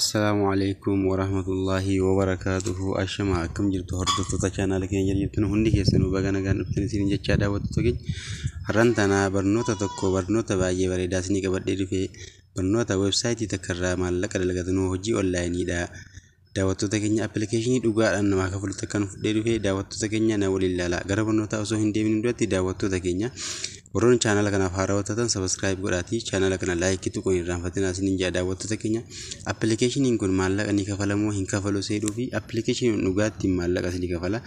Assalaamu alaikum warahmatullaahi wabarakaatuhu. Ashama, akkam jirtu hordoftoota chaanaala keenya jirtan hundi keessanuu? Baga nagaan dhuftan isin jechaa, daawwattoota keenya, har'aan tana barnoota tokko, barnoota baay'ee bareedaa isinii qabadhee dhufe, barnoota weebsaayitii takka irraa maallaqa dalagatanuu, hojii onlaayiniidha. Daawwattoota keenya, appilikeeshinii dhugaadhaan namaa kafalu takka nu fudhee dhufe. Daawwattoota keenya, na waliin ilaala. Gara barnootaa osoo hin deemin duratti, daawwattoota keenya, warroonni chaanaala kanaaf haarawaa taatan subscribe godhaatii chaanaala kana like tuquun hin irraanfatinaa isiniin jedha. Daawwattoota keenya, appilikeeshiniin kun maallaqa ni kafalamoo hin kafalu seedhuu fi appilikeeshiniin dhugaatti maallaqa isinii kafala.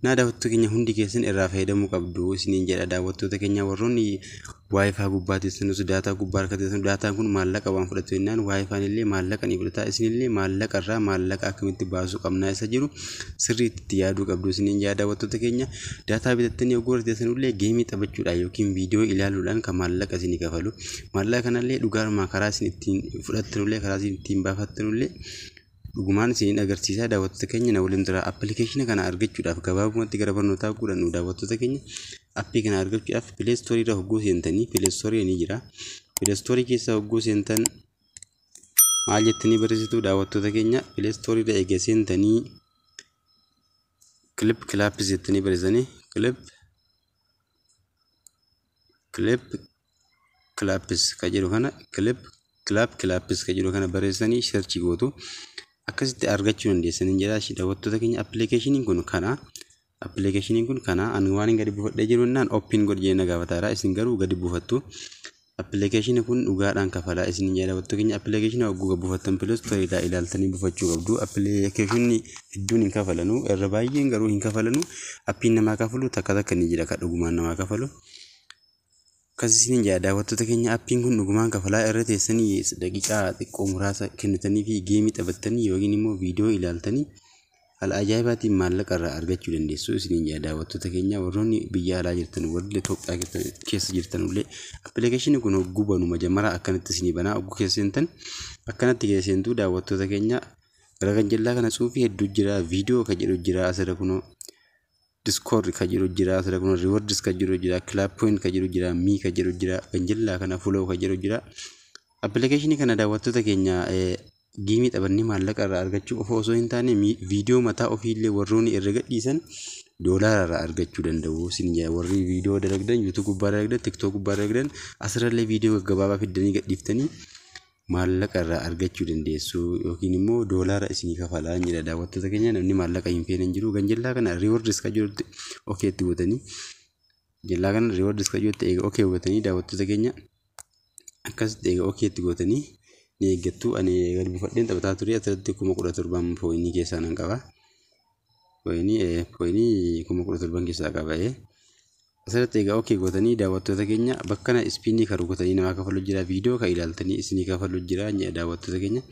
Naa daawwattoota keenya, hundi keessan irraa fayyadamuu qabdu isiniin jedha. Daawwattoota keenya, warroonni WiFi gubbaa teessanus, data gubbaa harka teessanus, daataan kun maallaqa waan fudhatu jennaan, WiFin illee maallaqa ni fudhata. Isinillee maallaqa irraa maallaqa akkamitti baasuu qabnaa isa jiru sirriitti itti yaaduu qabdu isiniin jedha. Daawwattoota keenya, data bitattanii oguu teessanullee game taphachuudhaan yookiin viidiyoo ilaaluudhaan kan maallaqa isinii kafalu. Maallaqa kanallee dhugaadhumaan karaa isin ittiin fudhattanullee, karaa isin ittiin baafattanullee dhugumaan isiniin agarsiisaa. Daawwattoota keenya, na waliin tura. Appilikeeshina kana argachuudhaaf, gabaabumatti gara barnootaa godhannu, daawwattoota keenya, appii kana argachuudhaaf Play Store irra hogguu seentanii, Play Store ni jira. Play Store keessa hogguu seentan maal jettanii barreessitu? Daawwattoota keenya, Play Store irra eega seentanii Clip Claps jettanii barreessanii, Clip Claps ka jedhu kana, Clip Clap Claps ka jedhu kana barreessanii search gootu. Akkasitti argachuu dandeessanii jedha. Daawwattoota keenya, appilikeeshiniin kun kana. Appilikeeshiniin kun kana. Ani waan hin gadi buufadhee jiru jennaan open godhi jedhee na gaafataara. Isin garuu gadi buufattu. Appilikeeshinii kun dhugaadhaan kafalaa isin jedha. Daawwattoota keenya, appilikeeshinii hogguu buufattan Play Store irraa ilaaltanii buufachuu qabdu. Appilikeeshinii hedduun hin kafalanu, irra baay'een garuu hin kafalanu. Appiin namaa kafalu takka takka ni jira kan dhugumaan namaa kafalu. Akkas isiniin jedha. Daawwattoota keenya, appiin kun dhugumaan kafalaa. Irra teessanii daqiiqaa xiqqoo muraasa kennitanii fi game taphattanii yookiin immoo viidiyoo ilaaltanii haala ajaa'ibaatiin maallaqa irraa argachuu dandeessu isiniin jedha. Daawwattoota keenya, warroonni biyya alaa jirtan, warri Itoophiyaa keessa jirtan illee, appilikeeshinii kun hogguu banu majammaraa akkanatti isinii banaa. Hogguu keessa seentan akkanatti keessa seentuu. Daawwattoota keenya, gara ganjallaa kana tsuufii hedduu jira. Viidiyoo kan jedhu jira asirra, kunoo Discord kan jedhu jira asirra, kunoo rewards kan jedhu jira, clap point kan jedhu jira, me kan jedhu jira, ganjallaa kana follow kan jedhu jira. Appilikeeshinii kana, daawwattoota keenya, game taphannee maallaqa irraa argachuu qofa osoo hin taane, viidiyoo mataa ofiillee warroonni irra gadhiisan doolaara irraa argachuu danda'u. Isin warri viidiyoo dalagdan, YouTube gubbaa dalagdan, TikTok gubbaa dalagdan, asirrallee viidiyoo gaggabaabaa fiddanii gadhiiftanii maallaqa irraa argachuu dandeessu yookiin immoo doolaara isinii kafalaa jedha. Daawwattoota keenya, namni maallaqa hin feene hin jiru. Ganjallaa kana rewards kan jedhutti okay itti gootanii, jallaa kana rewards kan jedhutti eega okay gootanii, daawwattoota keenya, akkasitti eega okay itti gootanii ni eeggattu. Ani gadi buufadheen taphataa ture. Asirratti 17,000 coin keessaa nan qaba. Coin 17,000 keessaa qaba. Asirratti egaa okay gootanii, daawwattoota keenya, bakka kana spin kan rukutanii namaa kafalu jira, viidiyoo kan ilaaltanii isinii kafalu jira daawwattoota keenya.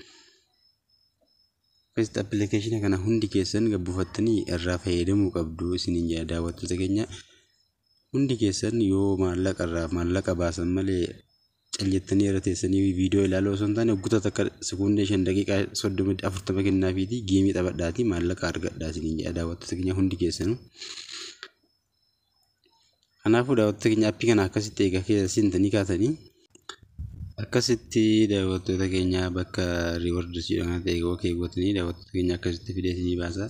Akkasitti appilikeeshina kana hundi keessan gabbuufattanii irraa fayyadamuu qabdu isiniin jedha. Daawwattoota keenya, hundi keessan yoo maallaqa irraa maallaqa baasan malee, callettanii irra teessanii viidiyoo ilaaluu osoo hin taane, hoggota takka sekuundii 5, daqiiqaa 30, 40 kennaafiitii game taphadhaatii maallaqa argadhaa isiniin jedha, daawwattoota keenya hundi keessanuu. Kanaafuu daawwattoota keenya, appii kana akkasitti egaa keessa seentanii kaatanii, akkasitti daawwattoota keenya, bakka rewards jedhamu ta'e okay gootanii, daawwattoota keenya, akkasitti fidee isinii baasa.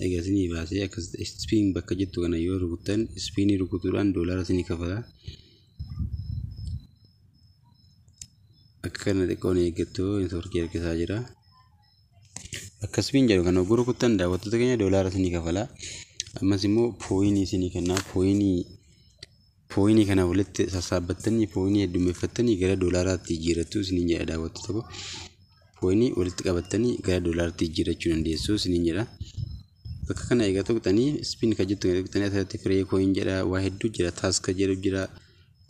Egaa isinii baasee akkasitti spin bakka jettu kana yoo rukuttan, spin rukutuudhaan doolaara isinii kafala. Akka kana xiqqoon eeggattu, network harkisaa jira. Akka spin jedhu kana hogguu rukuttan, daawwattoota keenya, doolaara isinii kafala. Ammas immoo coin isinii kenna. Coin kana walitti sassaabbattanii, coin heddummeeffattanii gara doolaaraatti jijjiirrattu isiniin jedha. Daawwattoota koo, coin walitti qabattanii gara doolaaraatti jijjiirrachuu dandeessu isiniin jedha. Bakka kana egaa tuqxanii, spin kan jettu tuqxanii, asirratti free coin jedha, waa hedduu jira, task jedhu jira.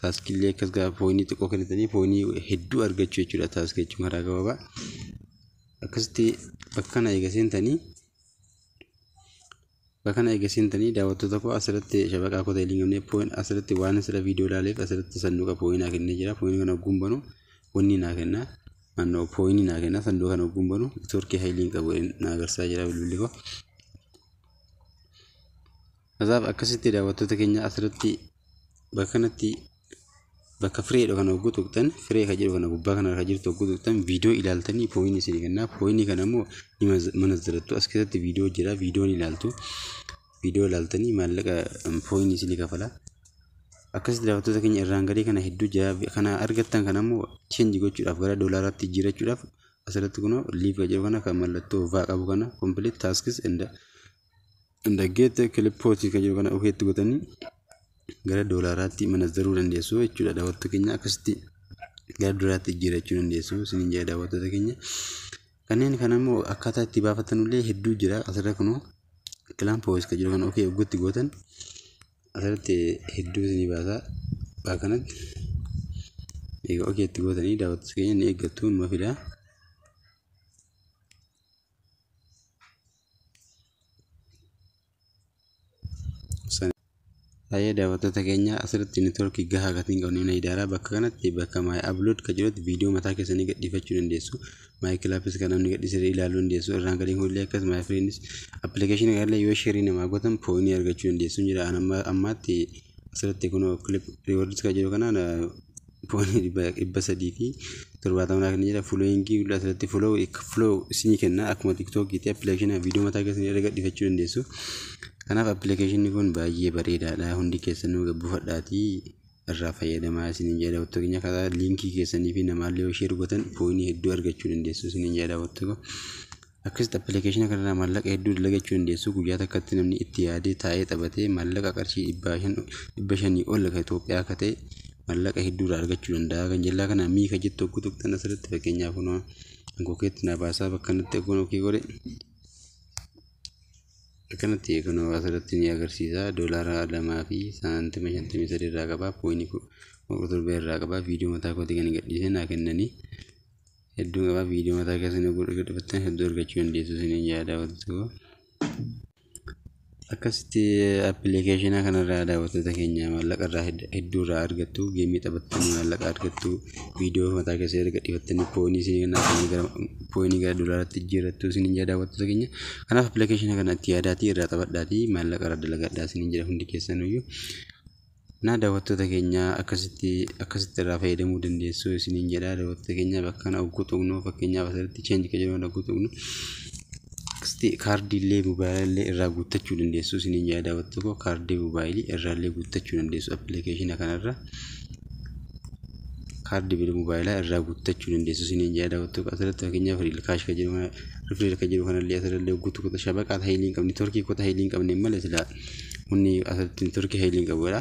Taskillee akkas gaafa coin xiqqoo kennitanii coin hedduu argachuu jechuudha, task jechuun karaa gabaabaa. Akkasitti bakka kana eega seentanii, daawwattoota koo, asirratti shabaqaa koo ta'e hin point asirratti waan asirra viidiyoo ilaaleef asirratti sanduuqa coin naa kennee jira. Coin kana hogguun banu wanni naa kenna. Naannoo coin naa kenna. Sanduuqa kana hogguun banu network haayilii hin qabu na agarsiisaa jira bilbilli koo. Kanaaf akkasitti, daawwattoota keenya, asirratti bakka kanatti Bakka free dha kana hogguu tuqxan, free kan jedhu kana gubbaa kana kan jirtu hogguu tuqxan, viidiyoo ilaaltanii pooyinii isinii kenna. Pooyinii kana immoo ni manazzarattu. As keessatti viidiyoo jira, viidiyoo ni ilaaltu. Viidiyoo ilaaltanii maallaqa pooyinii isinii kafala. Akkasitti daawwattoota keenya irraan gadee kana hedduu jira. Kana argattan kana immoo change gochuudhaaf, gara doolaaraatti jijjiirachuudhaaf, asirratti kunoo live kan jedhu kana kan mallattoo vaa qabu kana, complete tasks and get clip points kan jedhu kana okeetti godhanii gara doolaaraatti manazzaruu dandeessu jechuudha. Daawwattoota keenya, akkasitti gara doolaaraatti jijjiirachuu dandeessu isiniin jedha daawwattoota keenya. Kanneen kana immoo akkaataa itti baafatanullee hedduu jira. Asirra kunoo claim points kan jedhu kana okay oggutti gootan asirratti hedduu isinii baasa. Bakka kanatti egaa okay itti gootanii daawwattoota keenya ni eeggattu, numa fida. Baay'ee daawwattoota keenya, asirratti neetwoorkii gahaa gatii hin qabne na idaaraa. Bakka kanatti bakka my upload kan jedhutti viidiyoo mataa keessanii gadhiifachuu dandeessu. My clips kan namni gadhiise ilaaluu dandeessu. Irraan gadiin kunillee akkas, my friends appilikeeshinii kanallee yoo share namaa gootan pooyinii argachuu dandeessu jira. Ammaatti asirratti kunoo clip rewards kan jedhu kanaan pooyinii 370 kan jedha. Following asirratti follow isinii kenna. Akkuma tiktookiitti appilikeeshinii viidiyoo mataa keessanii irra gadhiifachuu dandeessu. Kanaaf appilikeeshinni kun baay'ee bareedaadha. Hundi keessanuu buufadhaatii irraa fayyadamaa isiniin jedha daawwattoota keenya. Karaa liinkii keessanii fi namaallee yoo share gootan pooyinii hedduu argachuu dandeessu isiniin jedha daawwattoota. Akkasitti appilikeeshina kanarraa maallaqa hedduu dalagachuu dandeessu. Guyyaa takkatti namni itti yaadee taa'ee taphatee maallaqa qarshii 500 ol kan Itoophiyaa akka ta'e maallaqa hedduu irraa argachuu danda'a. Kan jallaa kana miika jettu hogguu tuqxan asirratti fakkeenyaaf kunoo kokeetti na baasaa. Bakka kanatti kun okay godhe, akkanatti kunoo asirratti ni agarsiisa. Doolaara 2 fi saantima 53 irraa qaba. Pooyinii 17 irraa qaba. Viidiyoo mataa kootii kan gadhiisee naa kennanii hedduu qaba. Viidiyoo mataa keessanii gadhiifattan hedduu argachuu dandeessu isiniin jedha daawwattoota. Akkasitti appilikeeshina kanarraa daawwattoota keenya maallaqa irraa hedduu irraa argattu. Geemii taphattanii maallaqa argattu. Viidiyoo mataa keessanii gadhiifattanii pooyinii isinii kennaa, gara pooyinii gara doolaaraatti jijjiirrattu isiniin jedha daawwattoota keenya. Kanaaf appilikeeshina kana itti yaadaatii irraa taphadhaatii maallaqa irraa dalagadhaa isiniin jedha hundi keessanuyyuu. Na daawwattoota keenya, akkasitti irraa fayyadamuu dandeessu isiniin jedha daawwattoota keenya. Bakka kana hogguu tuqnu, fakkeenyaaf asirratti change kan jedhamu hogguu tuqnu, akkasitti kaardiilee moobaayilii irraa guuttachuu dandeessu isiniin jedha daawwattoota koo. Kaardii moobaayilii irraallee guuttachuu dandeessu. Appilikeeshina kanarra kaardii moobaayilaa irraa guuttachuu dandeessu isiniin jedha daawwattoota. Asirratti fakkeenyaaf real cash kan jedhu, referral kan jedhu kanallee asirrallee hogguu tuqnu, shabaqaa haayilii hin qabne, neetworkii kota haayilii hin qabne malee silaa humni asirratti neetworkii haayilii hin qabudha.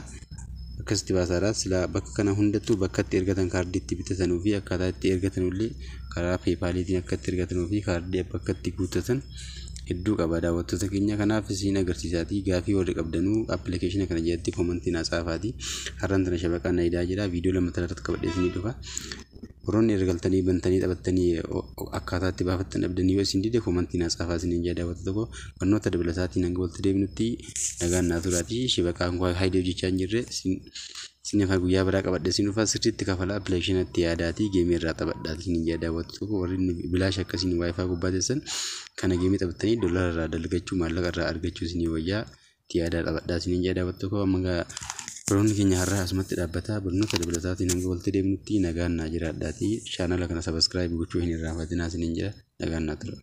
Akkasitti baasaadha. Silaa bakka kana hundattuu bakka itti ergatan, kaardii itti bitatanuu fi akkaataa itti ergatanullee karaa PayPaliitiin akka itti ergatanuu fi kaardii bakka itti guuttatan hedduu qaba daawwattoota keenya. Kanaaf isin agarsiisaatii gaafii warri qabdanuu appilikeeshina kana jalatti koomantii naa tsaafaati. Har'aan tana shabaqaa na idaa jira. Viidiyoo lammataa irratti qabadhee isinii dhufa. Warroonni ergaltanii bantanii taphattanii akkaataa itti baafattan dhabdanii yoo isin dide koomantii naa tsaafaa isiniin jedha daawwattoota koo. Barnoota dabalataatiin hanga walitti deebinutti nagaan naa turaatii. Shabaqaan koo haayidee hojjechaa hin jirre isiniif guyyaa biraa qabadhee isin dhufa. Sirriitti kafalaa, appilikeeshina itti yaadaatii geemii irraa taphadhaatii isiniin jedha daawwattoota koo. Warri bilaash akkasiin WiFi gubbaa teessan kana geemii taphattanii doolara irraa dalagachuu, maallaqa irraa argachuu isinii wayyaa, itti yaadaa taphadhaa isiniin jedha daawwattoota koo. Amma barnoonni keenya har'aa asumatti dhaabbata. Barnoota dabalataatiin hanga walitti deebinutti nagaan naa jiraadhaatii chaanala kana subscribe gochuu hin irraanfatinaa isiniin jedha. Nagaan naa tura.